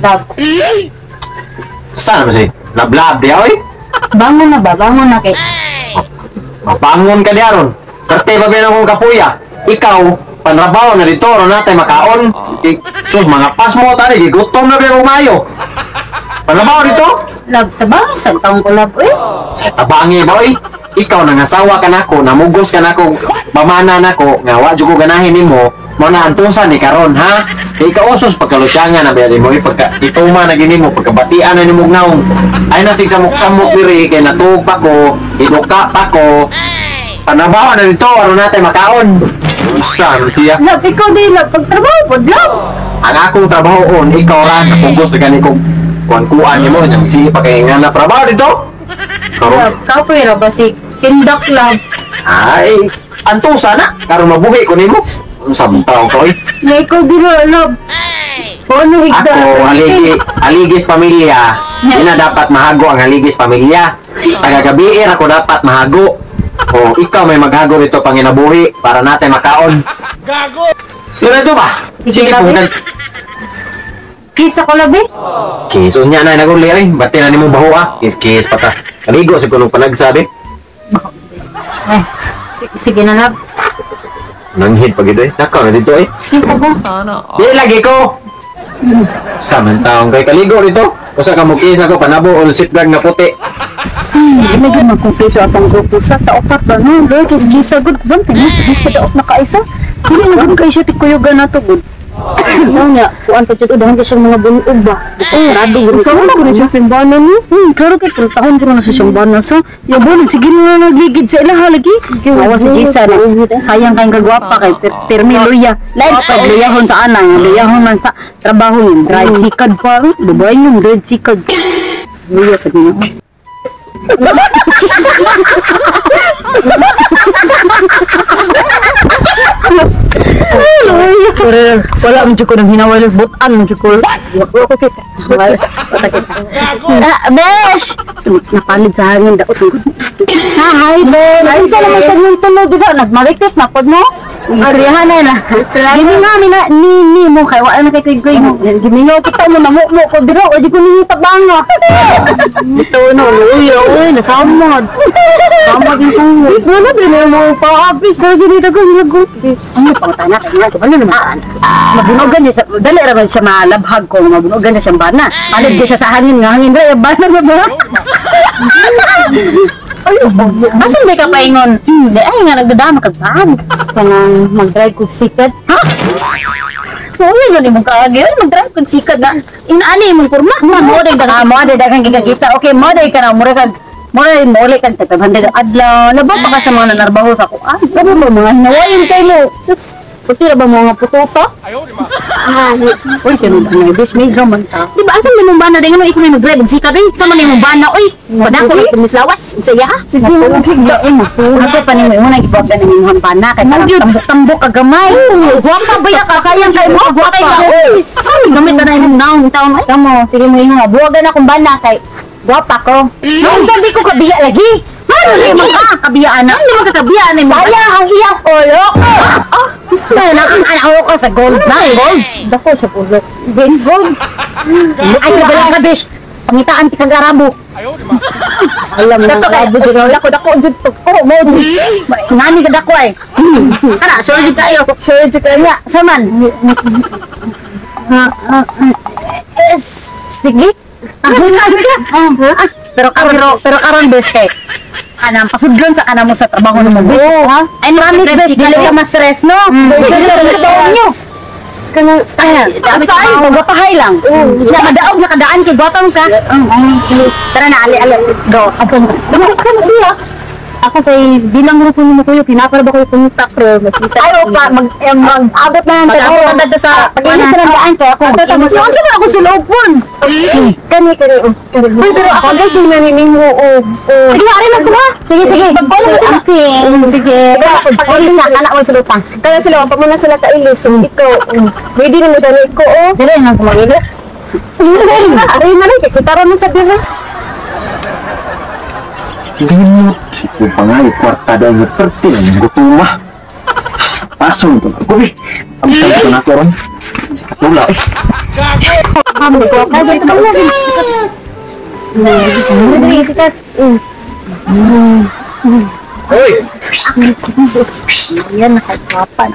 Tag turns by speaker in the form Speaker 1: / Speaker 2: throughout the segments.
Speaker 1: Love.
Speaker 2: Saan ba si? Lablab di oy?
Speaker 1: Bangon na ba? Bangon na kay.
Speaker 2: Mabangon ka di aron. Karte pa ba akong kapuya? Ikaw, panrabaw na dito, ron natay makaon. Sus, mga pasmo tani, gigutom na ba akong maayo. Panrabaw dito?
Speaker 1: Love, tabang sa taong ko love, eh.
Speaker 2: Sa tabangi ba oy? Ikaw nangasawa ka nako, namugos ka nako, pamana nako, nga wa jud ko ganahin nimo, mo na antusan ni karon ha. Kay ikaw usos pagkalusyangan na ba mo pagka ituma na gini mo pagkabatian na nimo naong. Ay nasig samok-samok diri kay natuog pa ko, iduka pa ko. Panabaw na dito aron natay makaon. Usa man siya.
Speaker 1: Love, ikaw din, love. Pagtrabaho po, love.
Speaker 2: Ang akong trabaho on, ikaw ra napugos na gani kong kuan-kuan nimo, nya sige pa kay nga na trabaho dito. Karon
Speaker 1: Love, kapoy ra ba si Kindak, love.
Speaker 2: Ay, antusa na. Karon mabuhi ko nimo. Unsa mong taong ka, oy?
Speaker 1: Na ikaw din, love. Ano higda?
Speaker 2: Ako, haligi, haligis pamilya. Di na dapat mahago ang haligis pamilya. Tagagabiir ako dapat mahago. O, ikaw may maghago rito panginabuhi para natin makaon. Gago! Sino ito ba?
Speaker 1: Sige,
Speaker 2: Sige,
Speaker 1: labi.
Speaker 2: pumuntan.
Speaker 1: Kiss ako, love, eh.
Speaker 2: Kiss, unya na, naguli ay. Bati na nimo baho ah. Kiss, kiss pa ka. Kaligo, sa kunong panagsabi.
Speaker 1: Eh, sige na, love.
Speaker 2: Nanghid pag ito eh. Nakaw na dito eh.
Speaker 1: Kiss ako.
Speaker 2: Di lagi ko. Sa man taong kay kaligo dito. Usa ka mo kiss ako panabo o sitbag na puti.
Speaker 3: Hindi na magkumpleto atong grupo sa taopat ba no? Lord, is Jisa good. Bang tayo si Jisa daot na kaisa. Dili na gud kay siya tikuyugan na to good. Ano niya, kuan pa jud udahan kay siyang mga bunog ba. Sarado gud. Sa una gud siya simbana ni. Klaro kay pang taon gud na siya simbana sa. Ya bon sige na nagligid sa ilaha lagi. Awa si Jisa na. Sayang kay kagwapa kay pirmi luya. Lain pa luyahon sa anang, luyahon man sa trabaho ni drive sikad pa. Babae yung drive sikad. Luya sa niya. Sorry, wala mo ko nang hinaway butan mo ko. Wala ko kita. Wala kita.
Speaker 1: Ah, besh!
Speaker 3: Sunod napalid sa hangin daot.
Speaker 1: Ah, hi, besh! Ay, sa naman sa inyong tulog, diba? Nagmarites na pod mo? Istoryahan na na. Gimingaw ni na, ni mo, kay wala na kay kuy mo. Gimingaw kita mo, namukmo ko, diro, o di ko ninyo tabanga.
Speaker 3: Ito no, uy, uy, nasamad. Samad yung tungo. Bis na na din mo pa, bis na din ito ko nago.
Speaker 1: Ano pang tanak, kaya kabalo naman. Mabunogan niya sa, dali ra ba siya malabhag ko, mabunogan niya siyang bana. Palid niya siya sa hangin, nga hangin ra, bana sa ba? Asan ba ka paingon? Di ay nga nagdadama kag bag.
Speaker 3: Kanang mag-drive kog sikat.
Speaker 1: Ha? Uy, ano mong kaagi? Ay, mag-drive kog sikad na. Inaani imong kurma. Sa mo day daghang mo day daghang gigagita. Okay, mo day ka na mura kag mura mo kag 500 adlaw. Nabo pa ka sa mga nanarbaho sa kuan.
Speaker 3: Kamo ba mga hinawayin kay mo? Sus, puti ra ba mga pututa?
Speaker 1: Ah,
Speaker 3: Uy, tinud ang bish may gaman ta.
Speaker 1: di ba asan man mong bana day ngano ikaw may mag-drive og sikad ay? Sa man imong bana oy. Padako kay mislawas sa iya.
Speaker 3: Sige, higda mo.
Speaker 1: Ako pa nimo imo nang gibuhat na imong bana kay parang tambok-tambok ka gamay. Gwapa ba ya ka sayang kay mo? Gwapa ka. Saan gamit na imong naong taon ay?
Speaker 3: Kamo, sige mo ingon nga buwagan akong bana kay gwapa ko.
Speaker 1: Noon sabi ko kabiya lagi. Maro ni mo ka kabiya ana. Ano man ka kabiya ana mo?
Speaker 3: Sayang ang iyang ulok.
Speaker 1: Ah, na ang anak ko sa gold na gold.
Speaker 3: Dako sa ulok. Bes
Speaker 1: Gold. Ay wala ka bish. Pangitaan ti kag Arabo.
Speaker 3: Alam na
Speaker 1: Dato kay
Speaker 3: rabo diri.
Speaker 1: Dako dako jud to. Oh, mo jud. Nani ka dako ay. Kana sure jud kayo.
Speaker 3: Sure jud kayo.
Speaker 1: Nga saman. Eh, sige. Ah, pero karon bes kay kanang pasudlon sa kanamo sa trabaho nimo bes.
Speaker 3: Oh,
Speaker 1: Ha? Ay promise bes dili ka ma-stress no. Sige sa trabaho niyo.
Speaker 3: Kanang
Speaker 1: Ay, basta ay magpapahay lang. Na madaog na kadaan kay gutom ka. Tara na ali ali go. Abong ka. Damo ka na siya.
Speaker 3: Ako kay bilang grupo nimo kuyo pinapara ba kayo kontak ro makita.
Speaker 1: Ay pa mag eh, mag-abot na ng
Speaker 3: Mag-abot na
Speaker 1: sa pag-inis na ng daan kay ako.
Speaker 3: Tapos
Speaker 1: Asa man ako sulobon?
Speaker 3: Kani kani oh. Kani. Uy, pero ako gay di na nimo oh.
Speaker 1: Sige, ari lang ko ha. Sige, sige. Amping. Sige. Pag-inis na kana mo sulutang.
Speaker 3: Kaya sila pa man na sila kailis. Ikaw ready na mo dani ko oh.
Speaker 1: Dili na ko mag-ilis.
Speaker 3: Ari na lang kay kita ra man sa diri.
Speaker 2: Limot. Sipo pa nga, kwarta dahil nga 30 lang gutuma. Paso nito. Kubi, ang tayo ko na ako ron. Katula eh.
Speaker 1: Kamo ko ka dito ka lang. Dili sikas.
Speaker 2: Hoy!
Speaker 1: Yan nakagwapan.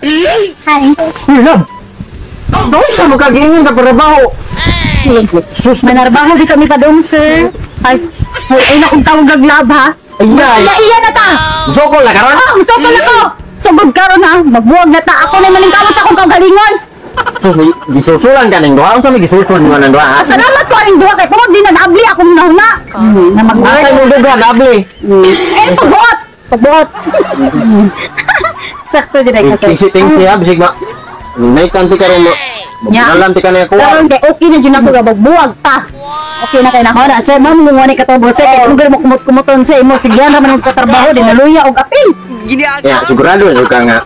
Speaker 1: Hi.
Speaker 2: Hoy, love! Doon sa mo kagiingon ka trabaho. Sus,
Speaker 1: Manarbaho di kami padung, sir. Ay, hoy, ay na kung tawag love ha.
Speaker 2: Ay,
Speaker 1: Iya, iya na ta.
Speaker 2: Sokol na karon.
Speaker 1: Ah, musokol ako. Sugod karon ha. Magbuwag na ta. Ako na maningkamot sa akong kaugalingon.
Speaker 2: Sus, may gisusulan ka ning duha. Unsa may gisusul nimo nang duha? Ha?
Speaker 1: Salamat ko aning duha kay tungod di na naabli akong nahuna. Na mag
Speaker 2: Asa imong duga nabli?
Speaker 1: Eh, pagbuot. Pagbuot. Sakto din ay kasi.
Speaker 2: Tingsi tingsi ha, bisig ma. May kanti karon mo.
Speaker 1: Nya.
Speaker 2: Nalan ti ka na kuha.
Speaker 1: Karon kay okay na jud ako ga magbuwag ta. Okay na kay na na sir, ma'am mo ni katubo sir kay kung mo kumot-kumuton sa imo sige ra man og katrabaho di naluya og apil.
Speaker 2: Ya, sigurado na jud ka nga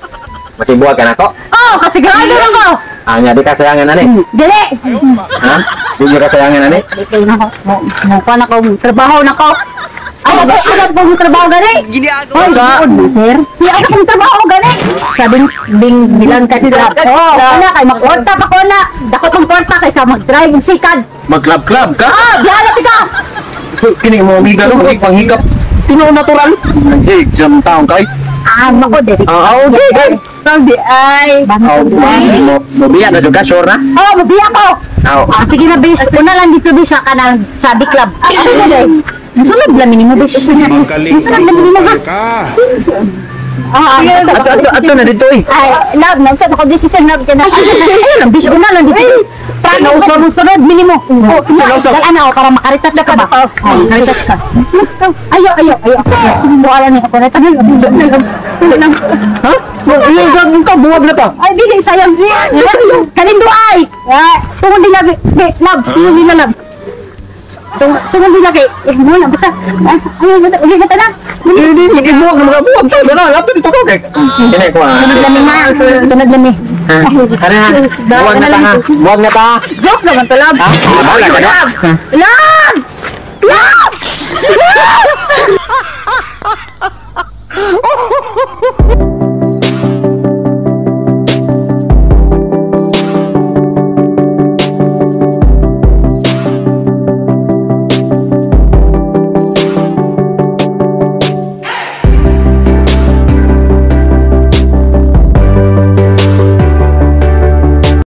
Speaker 2: makibuwag ka nako.
Speaker 1: Oh, kasigurado lang ko.
Speaker 2: Ah, nya di ka sayangan ani.
Speaker 1: Dili.
Speaker 2: Ha? Di ka sayangan ani?
Speaker 1: Dili na ko. Mo mo pa na ko trabaho na ko. Ay, ako na po trabaho gani. Hoy, sir. Di asa kong trabaho gani. Sabi bing bilang ka dira. Oh, ana kay magkwarta pa ko na. Dako kong kwarta kaysa mag-drive og sikad.
Speaker 2: Mag-club-club ka?
Speaker 1: Ah, bihala ka.
Speaker 2: Kini mo amiga no, panghikap. Tinuod natural. Jig, jam taong kay.
Speaker 1: Ah, mako dili.
Speaker 2: Ah, okay kay.
Speaker 1: Sabi ay.
Speaker 2: Oh, mo mo biya na jud ka sure na?
Speaker 1: Oh, mabiya ko.
Speaker 2: Aw.
Speaker 1: Ah, sige na, bish. Una lang dito, bish, ka na sa Big Club. Ano na, day? Musunod lang nimo, bish. Musunod lang nimo, ha?
Speaker 4: Ka.
Speaker 1: Ah, ah,
Speaker 2: Ato ato ato na dito eh.
Speaker 1: Ay, love, nasa ako decision, love ka na. Ayun lang, bish, una lang dito. Prano, sunod, sunod, minimo. Oh,
Speaker 2: Sunod, sunod.
Speaker 1: Dala na ako para makaretouch ka ba? Oh, makaretouch ka. Ayo, ayo, ayo. Buwala ni ako na. Tagal, lang.
Speaker 2: Ha? Iyo ka buwag na ta.
Speaker 1: Ay, dili, sayang. Kalindo ay. Tungod din na, love, tungod din na, love. Tungod din na kay, eh, mo na, basta, ayaw, uli na ta na.
Speaker 2: Hindi hindi buwag na mga buwag ta na. Lapit dito ko kay. Kini ko.
Speaker 1: Sunod na mi, ma. Sunod na mi.
Speaker 2: Ha? Tara ha. Buwag na ta ha. Buwag na ta.
Speaker 1: Joke naman to, love.
Speaker 2: Ha? Wala ka na.
Speaker 1: Love! Love!